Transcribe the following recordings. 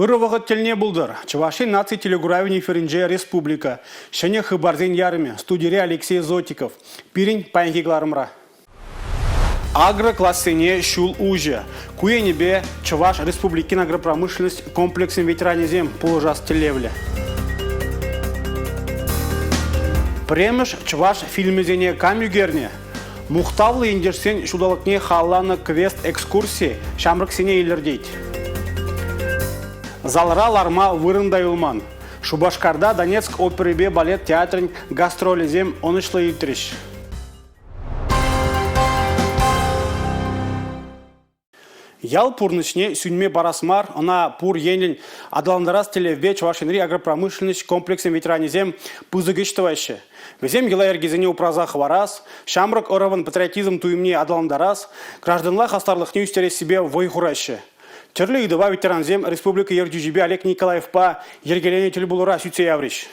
Ырӑ вӑхӑт тӗлне пултӑр. Чӑваш Ен наци телекуравӗн эфирӗнче республика. Ҫӗнӗ хыпарсен ярӑмӗ. Студире Алексей Зотиков. Пирӗн паянхи кӑларӑмра. Агроклассене ҫул уҫӑ. Ку енӗпе Чӑваш Республикин агропромышленность комплексӗн ветеранӗсем пулӑшас тӗллевлӗ. Пӗрремӗш чӑваш фильмӗсене кам ӳкернӗ? Мухтавлӑ ентешсен ҫулталӑкне халалланӑ квест-экскурси ҫамрӑксене илӗртет. Залра ларма вырӑн та юлман. Шупашкарта Донецк оперипе балет театрӗн гастролӗсем ӑнӑҫлӑ иртрӗҫ. Ял пурнӑҫне сӳнме парас мар, ӑна пур енлӗн аталантарас тӗллевпе Чӑваш Енри агропромышленность комплексӗн ветеранӗсем пысӑк ӗҫ тӑваҫҫӗ. Вӗсем йӑла-йӗркесене упраса хӑварас, ҫамрӑк ӑрӑвӑн патриотизм туйӑмне аталантарас, гражданла хастарлӑхне ӳстерессипе вӑй хураҫҫӗ. Тӗрлӗ ыйтӑва ветерансем республика ертӳҫипе Олег Николаевпа йӗркеленӗ тӗлпулура сӳтсе яврӗҫ.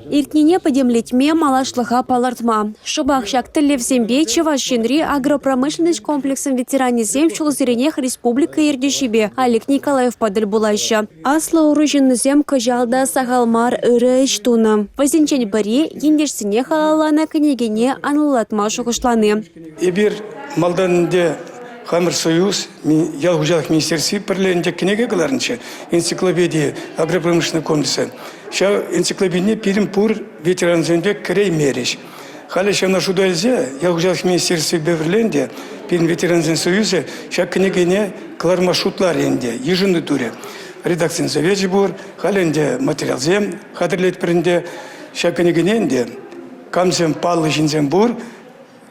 Иртнине пӗтӗмлетме, малашлӑха палӑртма. Шӑпах ҫак тӗллевсемпе Чӑваш Енри агропромышленность комплексӗн ветеранӗсем ҫулсеренех республика ертӳҫипе Олег Николаевпа тӗл пулаҫҫӗ. Аслӑ ӑру ҫыннисем кӑҫал та сахал мар ырӑ ӗҫ тунӑ. Вӗсенчен пӗри – ентешсене халалланӑ кӗнекене анлӑлатма шухӑшлани. Эпир малтан ӗнтӗ хамӑр союз, ял хуҫалӑх министерстви пӗрле ӗнтӗ кӗнеке кӑларнӑччӗ, энциклопеди агропромышленный комплекса. Ҫав энциклопедине пирӗн пур ветерансемпе кӗреймерӗҫ. Халӗ ҫавна шута илсе ял хуҫалӑх министерствипе пӗрле ӗнтӗ пирӗн ветерансен союзӗ ҫак кӗнекене кӑларма шутларӗ ӗнтӗ, йышӑну турӗ. Редакцин совечӗ пур, халӗ ӗнтӗ материалсем хатӗрлетпӗр ӗнтӗ. Ҫак кӗнекене ӗнтӗ камсем паллӑ ҫынсем пур,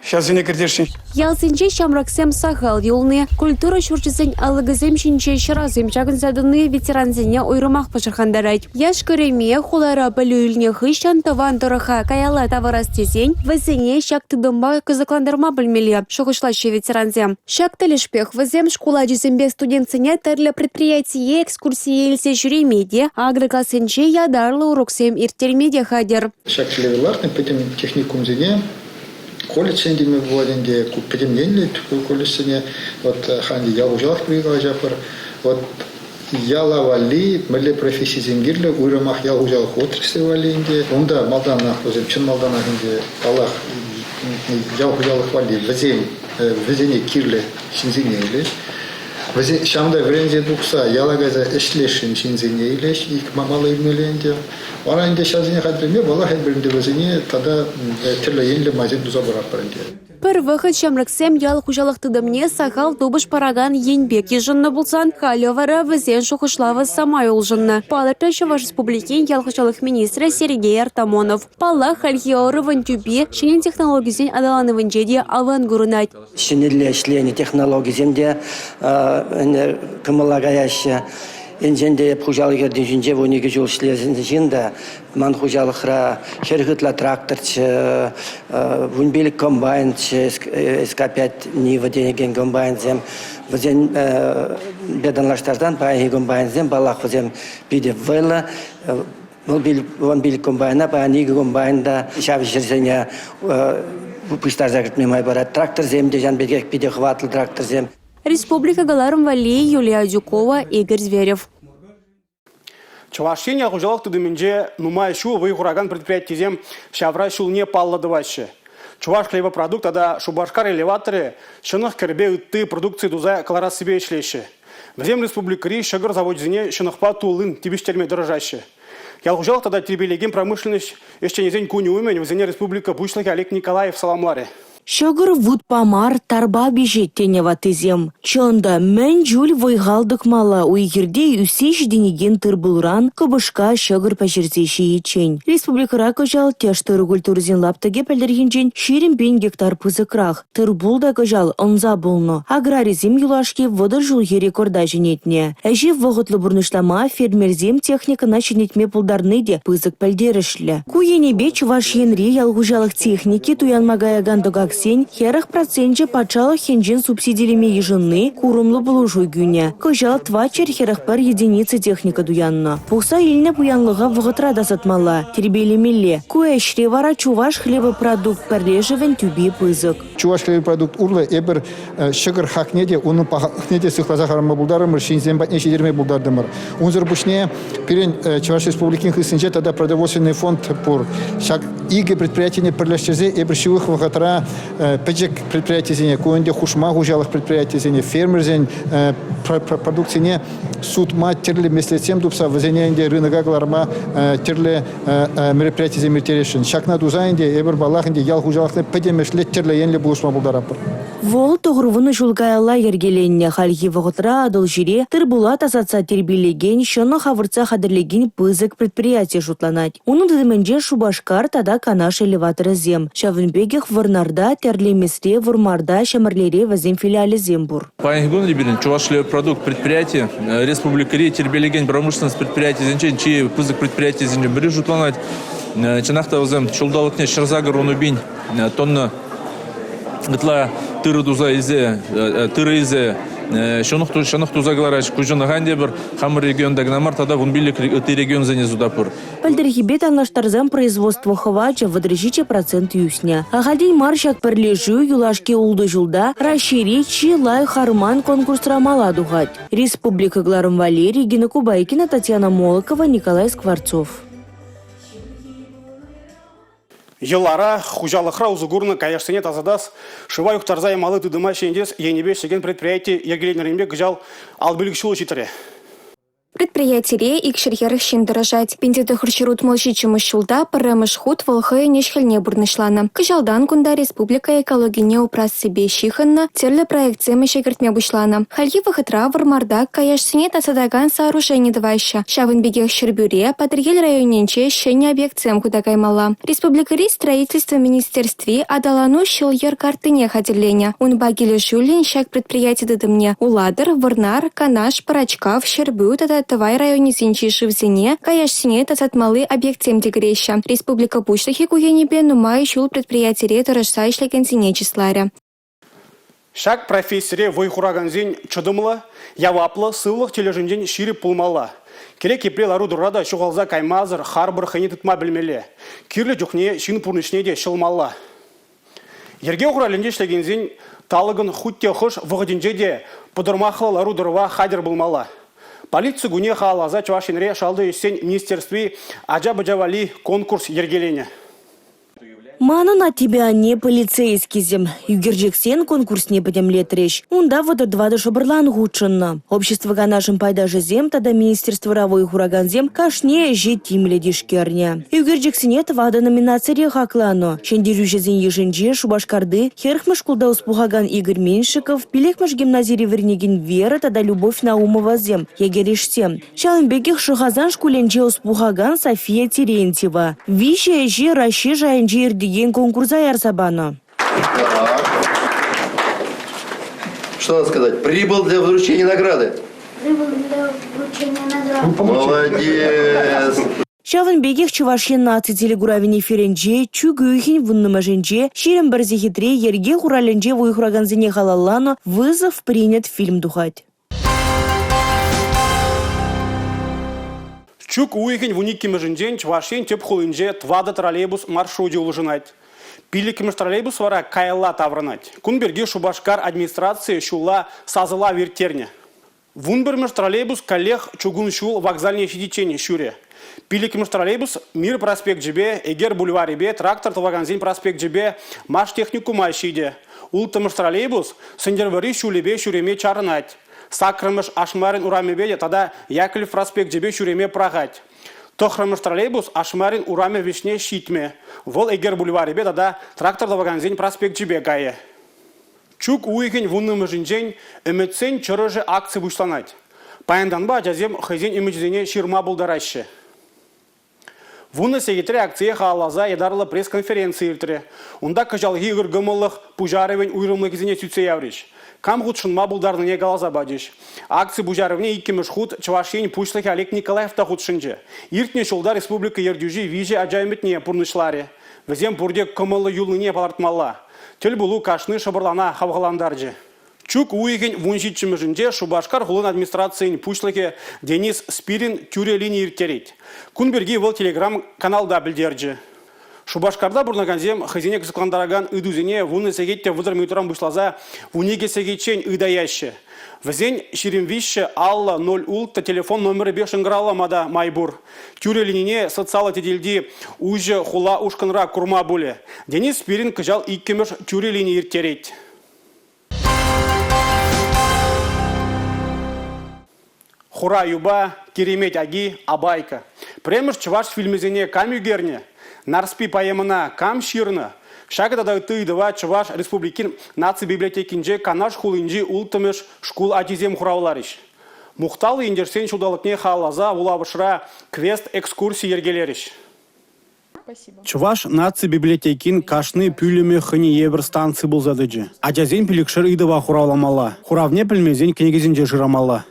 Ҫавсене кӗртесшӗн. Ялсенче ҫамрӑксем сахал юлни, культура ҫурчӗсен алӑкӗсем ҫинче ҫӑрасем ҫакӑнса тӑни ветерансене уйрӑмах пӑшӑрхантарать. Яш-кӗрӗме хулара пӗлӳ илнӗ хыҫҫӑн тӑван тӑрӑха каялла тавӑрас тесен вӗсене ҫак тытӑмпа кӑсӑклантарма пӗлмелле, шухӑшлаҫҫӗ ветерансем. Ҫак тӗлӗшпех вӗсем шкул ачисемпе студентсене тӗрлӗ предприятие экскурсие илсе ҫӳреме те, агроклассенче ятарлӑ уроксем ирттерме те хатӗр. Ҫак тӗллеве лартнӑ пӗтӗм техникумсене Колледжсен теме пулать ӗнтӗ, ку пӗтӗм енлӗ колледжсене. Вот халь ял хуҫалӑх пирки калаҫатпӑр. Вот яла валли мӗнле профессисем кирлӗ, уйрӑмах ял хуҫалӑх отраслӗ валли ӗнтӗ. Унта малтанах вӗсем чӑн малтанах ӗнтӗ, паллах, ял хуҫалӑх валли вӗсем вӗсене кирлӗ ҫынсене илӗҫ. Вӗсем ҫавӑнта вӗренсе тухса яла кайса ӗҫлесшӗн ҫынсене илӗҫ, мала илмелле ӗнтӗ. Вара ӗнтӗ ҫавсене хатӗрлеме паллах эпир ӗнтӗ вӗсене тата тӗрлӗ енлӗ майсем туса паратпӑр ӗнтӗ. Пӗр вӑхӑт ҫамрӑксем ял хуҫалӑх тытӑмне сахал тупӑш паракан ен пек йышӑннӑ пулсан, халӗ вара вӗсен шухӑшлавӗ самай улшӑннӑ, палӑртрӗ Чӑваш Республикин ял хуҫалӑх министрӗ Сергей Артамонов. Паллах, хальхи ӑрӑвӑн тӳпи ҫӗнӗ технологисен аталанӑвӗнче те аван курӑнать. Ҫӗнӗлле ӗҫленӗ технологисем те кӑмӑла каяҫҫӗ. Енчен те эп хуҫалӑх ертӳҫинче 12 ҫул ӗҫлесен ҫын та ман хуҫалӑхра 40 ытла тракторччӗ, 15 комбайнччӗ, СК-5 Нива теекен комбайнсем. Вӗсен танлаштарсан паянхи комбайнсем, паллах, вӗсем питӗ вӑйлӑ. Вӑл пилӗк комбайна, паян икӗ комбайн та ҫав ҫӗрсене пуҫтарса кӗртме май парать. Тракторсем те ҫавӑн пекех питӗ хӑватлӑ тракторсем. Республика кӑларӑм валли Юлия Адюкова, Игорь Зверев. Чӑваш Ен ял хуҫалӑх тытӑмӗнче нумай ҫул вӑй хуракан предприятисем ҫавра ҫулне паллӑ тӑваҫҫӗ. Чӑваш хлебопродукт тата Шупашкар элеваторӗ ҫӑнӑх кӗрпе ытти продукци туса кӑларассипе ӗҫлеҫҫӗ. Вӗсем республикӑри ҫӑкӑр завочӗсене ҫӑнӑхпа туллин тивӗҫтерме тӑрӑшаҫҫӗ. Ял хуҫалӑх тата тирпейлекен промышленность ӗҫченӗсен кунӗ умӗн вӗсене республика Пуҫлӑхӗ Олег Николаев саламларӗ. Ҫӑкӑр вутпа мар, тарпа пиҫет тенӗ ваттисем. Чӑн та, мӗн чуль вӑй-хал тӑкмалла уй-хирте ӳссе ҫитӗнекен тыр-пулран кӑпӑшка ҫӑкӑр пӗҫерсе ҫийиччен. Республикӑра кӑҫал тӗш тырӑ культурисен лаптӑкӗ пӗлтӗрхинчен 20 пин гектар пысӑкрах. Тыр-пул та кӑҫал ӑнса пулнӑ. Аграрисем юлашки 30 ҫулхи рекорда ҫӗнетнӗ. Ӗҫе вӑхӑтлӑ пурнӑҫлама фермерсем техникӑна ҫӗнетме пултарни те пысӑк пӗлтерӗшлӗ. Ку енӗпе Чӑваш Енри ял хуҫалӑх техники туянма каякан тӑкаксем. тӑкаксен 40 проценчӗ патшалӑх енчен субсидилеме йышӑнни курӑмлӑ пулӑшу кӳнӗ. Кӑҫал 441 единица техника туяннӑ. Пухса илнӗ пуянлӑха вӑхӑтра тасатмалла, тирпейлемелле. Ку ӗҫре вара Чувашхлебопродукт пӗрлешӗвӗн тӳпи пысӑк. Чувашхлебопродукт урлӑ эпир ҫӑкӑр хакне те, унӑн пахалӑхне те сыхласа хӑварма пултарӑмӑр, ҫынсем патне ҫитерме пултартӑмӑр. Унсӑр пуҫне пирӗн Чӑваш Республикин хыснинче тата продовольственный фонд пур. Ҫак икӗ предприятине пӗрлештерсе эпир ҫывӑх вӑхӑтра пӗчӗк предприятисене, ку ӗнтӗ хушма хуҫалӑх предприятисене, фермерсен продукцине сутма тӗрлӗ меслетсем тупса вӗсене ӗнтӗ рынока кӑларма тӗрлӗ мероприятисем ирттересшӗн. Ҫакна туса ӗнтӗ эпир паллах ӗнтӗ ял хуҫалӑхне пӗтӗмӗшле тӗрлӗ енлӗ пулӑшма пултаратпӑр. Вӑл 90 ҫул каялла йӗркеленнӗ. Хальхи вӑхӑтра Атӑлҫире тыр-пула тасатса тирпейлекен, ҫӑнӑх авӑртса хатӗрлекен пысӑк предприяти шутланать. Унӑн тытӑмӗнче Шупашкар тата Канаш элеваторӗсем. Ҫавӑн пекех Вӑрнарта, Тӗрлемесре, Вӑрмарта, Ҫӗмӗрлере вӗсен филиалӗсем пур. Паянхи кун пирӗн Чувашхлебопродукт предприяти республикӑри тирпейлекен промышленность предприятийӗсенчен чи пысӑк предприятисенчен пӗри шутланать. Чӑнах та вӗсем ҫулталӑкне 180 пин тонна ытла тырӑ туса илсе, тырӑ илсе ҫӑнӑх туса кӑлараҫҫӗ. Ку ҫӑнӑха ӗнтӗ эпир хамӑр регионта кӑна мар, тата 15 ытти регионсене сутатпӑр. Пӗлтӗрхипе танлаштарсан производство хӑвачӗ 37 процент ӳснӗ. Ахальтен мар ҫак пӗрлешӳ юлашки ултӑ ҫулта Раҫҫейри чи лайӑх арман конкурсра мала тухать. Республика кӑларӑм валли Регина Кубайкина, Татьяна Молокова, Николай Скворцов. Йӑлара, хуҫалӑхра усӑ курнӑ каяшсене тасатас, шыва юхтарса ямалли тытӑма ҫӗнетес енӗпе ӗҫлекен предприяти йӗркеленӗренпе кӑҫал 55 ҫул ҫитрӗ. Предприятире 240 ҫын тӑрӑшать. 1967 ҫулта пӗрремӗш хут вӑл хӑйӗн ӗҫ-хӗлне пурнӑҫланӑ. Кӑҫалтан кунта республика экологине упрассипе ҫыхӑннӑ тӗрлӗ проектсем ӗҫе кӗртме пуҫланӑ. Хальхи вӑхӑтра Вӑрмарта каяшсене тасатакан сооружени тӑваҫҫӗ. Ҫавӑн пекех Ҫӗрпӳре, Патӑрьел районӗнче ҫӗнӗ объектсем хута каймалла. Республикӑри строительство министерстви аталану ҫул-йӗр карттине хатӗрленӗ. Унпа килӗшӳллӗн ҫак предприяти тытӑмне Улатӑр, Вӑрнар, Канаш, Пӑрачкав, Ҫӗрпӳ тата Тӑвай районӗсенчи шывсене, каяшсене тасатмалли объектсем те кӗреҫҫӗ. Республика Пуҫлӑхӗ ку енӗпе нумай ҫул предприятире тӑрӑшса ӗҫлекенсене чысларӗ. Ҫак профессире вӑй хуракансен чӑтӑмлӑ, яваплӑ, сывлӑх тӗлӗшӗнчен ҫирӗп пулмалла. Кирек епле лару-тӑрура та ҫухалса каймасӑр харпӑр хӑйне тытма пӗлмелле. Кирлӗ чухне ҫын пурнӑҫне те ҫӑлмалла. Йӗрке хуралӗнче ӗҫлекенсен талӑкӑн хуть те хӑш вӑхӑтӗнче те пӑтӑрмахлӑ лару-тӑрӑва хатӗр пулмалла. Полици кунне халалласа Чӑваш Енре шалти ӗҫсен министерстви ача-пӑча валли конкурс йӗркеленӗ. «Манӑн аттепе анне полицейскисем» ӳкерчӗксен конкурсне пӗтӗмлетрӗҫ. Унта 34 шӑпӑрлан хутшӑннӑ. Общество канашӗн пайташӗсем тата министерствӑра вӑй хуракансем кашни ӗҫе тимлӗ тишкернӗ. Ӳкерчӗксене тӑватӑ номинацире хакланӑ. Ҫӗнтерӳҫӗсен йышӗнче Шупашкарти 40-мӗш шкулта ӑс пухакан Игорь Меньшиков, 5-мӗш гимназире вӗренекен Вера тата Любовь Наумовасем, йӗкӗрешсем. Ҫавӑн пекех Шӑхасан шкулӗнче ӑс пухакан София Терентьева виҫӗ ӗҫе Раҫҫей шайӗнче иртекен конкурса ярса панӑ. Что надо сказать? Прибыл для вручения награды. Прибыл для вручения награды. Молодец! Ҫавӑн пекех Чӑваш Ен наци телекуравӗн эфирӗнче чӳк уйӑхӗн 10-мӗшӗнче 21 сехетре йӗрке хуралӗнче вӑй хуракансене халалланӑ «Вызов принят» фильм тухать. Чӳк уйӑхӗн 12-мӗшӗнчен Чӑваш Ен тӗп хулинче тӑватӑ троллейбус маршручӗ улшӑнать. Пиллӗкмӗш троллейбус вара каялла таврӑнать. Кун пирки Шупашкар администрацийӗ ҫулла сасӑлав ирттернӗ. 11-мӗш троллейбус каллех чукун ҫул вокзалне ҫитиччен ҫӳрӗ. Пиллӗкмӗш троллейбус Мир проспекчӗпе, Эгер бульварӗпе, Трактор тӑвакансен проспекчӗпе Маштехникума ҫитӗ. Улттӑмӗш троллейбус Сӗнтӗрвӑрри ҫулӗпе ҫӳреме чарӑнать. Саккӑрмӗш Ашмарин урамӗпе тата Яковлев проспекчӗпе ҫӳреме пӑрахать. Тӑххӑрмӗш троллейбус Ашмарин урамӗ вӗҫне ҫитмӗ. Вӑл Эгер бульварӗпе тата Трактор тӑвакансен проспекчӗпе кайӗ. Чӳк уйӑхӗн вуннӑмӗшӗнчен «Ӗмӗтсен чӑрӑшӗ» акци пуҫланать. Паянтанпа ачасем хӑйсен ӗмӗчӗсене ҫырма пултараҫҫӗ. Вунӑ сехетре акцие халалласа ятарлӑ пресс-конференци иртрӗ. Унта кӑҫалхи ыркӑмӑллӑх пуҫарӑвӗн уйрӑмлӑхӗсене сӳтсе яврӗҫ. кам хутшӑнма пултарнине каласа пачӗҫ. Акци пуҫарӑвне иккӗмӗш хут Чӑваш Ен Пуҫлӑхӗ Олег Николаев та хутшӑнчӗ. Иртнӗ ҫулта республика ертӳҫи виҫӗ ача ӗмӗтне пурнӑҫларӗ. Вӗсем пурте кӑмӑллӑ юлнине палӑртмалла. Тӗл пулу кашни шӑпӑрлана хавхалантарчӗ. Чӳк уйӑхӗн 17-мӗшӗнче Шупашкар хулин администрацийӗн пуҫлӑхӗ Денис Спирин тӳрӗ лини ирттерет. Кун пирки вӑл телеграм-каналта пӗлтерчӗ. Шупашкарта пурӑнакансем хӑйсене кӑсӑклантаракан ыйтусене вунӑ сехет те 30 минутран пуҫласа 12 сехетчен ыйтаяҫҫӗ. Вӗсен 23 50 06 телефон номерӗпе шӑнкӑравлама та май пур. Тӳрӗ линине социаллӑ тетелти уҫӑ хула ушкӑнра курма пулӗ. Денис Спирин кӑҫал иккӗмӗш тӳрӗ лини ирттерет. Хура юпа, Киремет аки, Абайка. Пӗрремӗш чӑваш фильмӗсене кам ӳкернӗ? Нарспи поэмӑна кам ҫырнӑ? Ҫакӑ тата ытти ыйтӑва Чӑваш Республикин наци библиотекинче Канаш хулинчи улттӑмӗш шкул ачисем хуравларӗҫ. Мухтавлӑ ентешсен ҫулталӑкне халалласа вулавӑшра квест-экскурси йӗркелерӗҫ. Чӑваш наци библиотекин кашни пӳлӗмӗ хӑйне евӗр станци пулса тӑчӗ. Ачасен пилӗкшер ыйтӑва хуравламалла. Хуравне пӗлмесен кӗнекесенче шырамалла.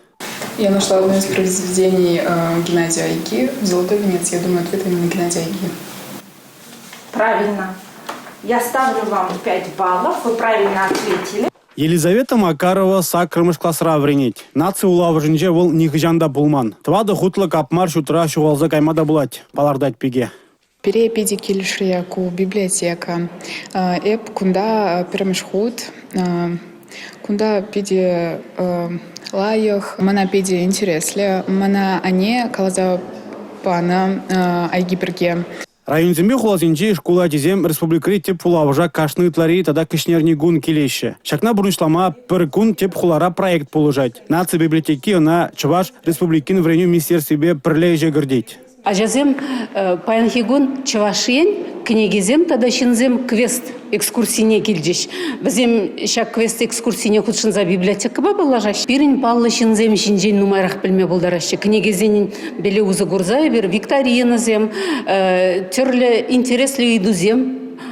Я нашла одно из произведений Геннадия Айги «Золотой венец». Я думаю, ответ именно Геннадия Айги. Правильно. Я ставлю вам 5 баллов. Вы правильно ответили. Елизавета Макарова саккӑрмӗш класра вӗренет. Наци вулавӑшӗнче вӑл нихӑҫан та пулман. Тӑватӑ хутлӑ капмар ҫуртра ҫухалса кайма та пулать, палӑртать пике. Пире питӗ килӗшрӗ ку библиотека. Эп кунта пӗрремӗш хут. Кунта питӗ лайӑх, мана питӗ интереслӗ. Мана анне каласа панӑ Айги пирки. Районсемпе хуласенчи шкул ачисем республикӑри тӗп вулавӑша кашни ытлари тата кӗҫнерникун килеҫҫӗ. Ҫакна пурнӑҫлама пӗр кун тӗп хулара проект пулӑшать. Наци библиотеки ӑна Чӑваш Республикин вӗренӳ министерствипе пӗрле ӗҫе кӗртет. Ачасем паянхи кун Чӑваш Ен кӗнекисем тата ҫынсем квест экскурсине килчӗҫ. Вӗсем ҫак квест экскурсине хутшӑнса библиотекӑпа паллашаҫҫӗ. Пирӗн паллӑ ҫынсем ҫинчен нумайрах пӗлме пултараҫҫӗ. Кӗнекесемпеле усӑ курса эпир викторинӑсем, тӗрлӗ интереслӗ ыйтусем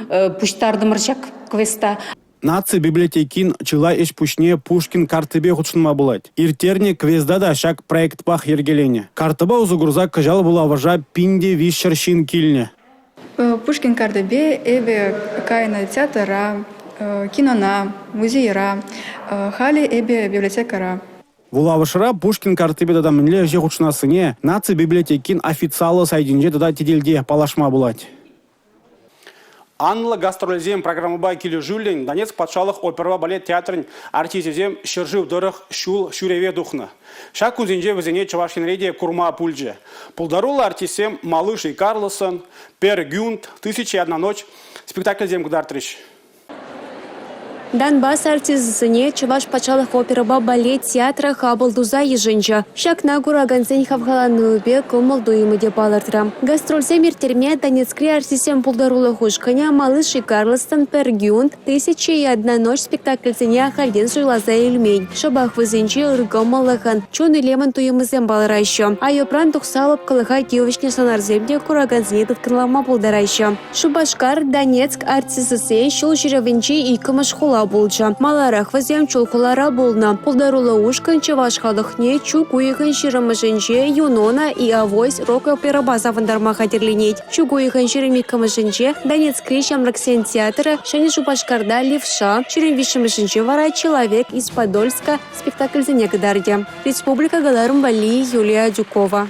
пуҫтартӑмӑр ҫак квеста. Наци библиотекин чылай ӗҫ-пуҫне Пушкин карттипе хутшӑнма пулать. Ирттернӗ квеста та ҫак проектпах йӗркеленӗ. Карттӑпа усӑ курса кӑҫал вулавӑша 1300 ҫын килнӗ. Пушкин карттипе эпӗ кайнӑ театра, кинона, музейра. Халӗ эпӗ библиотекӑра. Вулавӑшра Пушкин карттипе тата мӗнле ӗҫе хутшӑнассине Наци библиотекин официаллӑ сайтӗнче тата тетелте паллашма пулать. Анлӑ гастрольсем программӑпа килӗшӳллӗн Донецк патшалӑх оперӑпа балет театрӗн артисчӗсем ҫӗршыв тӑрӑх ҫул ҫӳреве тухнӑ. Ҫак кунсенче вӗсене Чӑваш Енре те курма пулчӗ. Пултаруллӑ артистсем «Малыш и Карлсон», «Пер Гюнт», «Тысяча и одна ночь» спектакльсем кӑтартрӗҫ. Донбасс артисчӗсене Чӑваш патшалӑх оперӑпа балет театрӗ хапӑл туса йышӑнчӗ. Ҫакна куракансен хавхаланӑвӗпе кӑмӑл-туйӑмӗ те палӑртрӗ. Гастрольсем ирттерме Донецкри артистсен пултарулӑх ушкӑнӗ «Малыш и Карлсон», «Пер Гюнт», «Тысяча и одна ночь» спектакльсене ахальтен суйласа илмен. Шӑпах вӗсенче ыр кӑмӑллӑхӑн, чун илемӗн туйӑмӗсем палӑраҫҫӗ. Айӑпран тухса лӑпкӑлӑха тивӗҫнӗ сӑнарсем те куракансене тыткӑнлама пултараҫҫӗ. Шупашкар, Донецк артисчӗсен ҫул ҫӳревӗнчи иккӗмӗш хула пулчӗ. Маларах вӗсем Чулхулара пулнӑ. Пултаруллӑ ушкӑн чӑваш халӑхне чӳк уйӑхӗн 20-мӗшӗнче «Юнона и Авось» рок-оперӑпа савӑнтарма хатӗрленет. Чӳк уйӑхӗн 22-мӗшӗнче Донецкри ҫамрӑксен театрӗ Ҫӗнӗ Шупашкарта «Левша», 23-мӗшӗнче вара «Человек из Подольска» спектакльсене кӑтартӗ. Республика кӑларӑм валли Юлия Адюкова.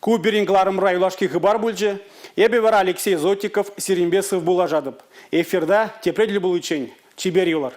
Ку пирӗн кӑларӑмра юлашки хыпар пулчӗ. Эпӗ вара Алексей Зотиков сирӗнпе сывпуллашатӑп. Эфирта тепре тӗл пуличчен чипер юлӑр.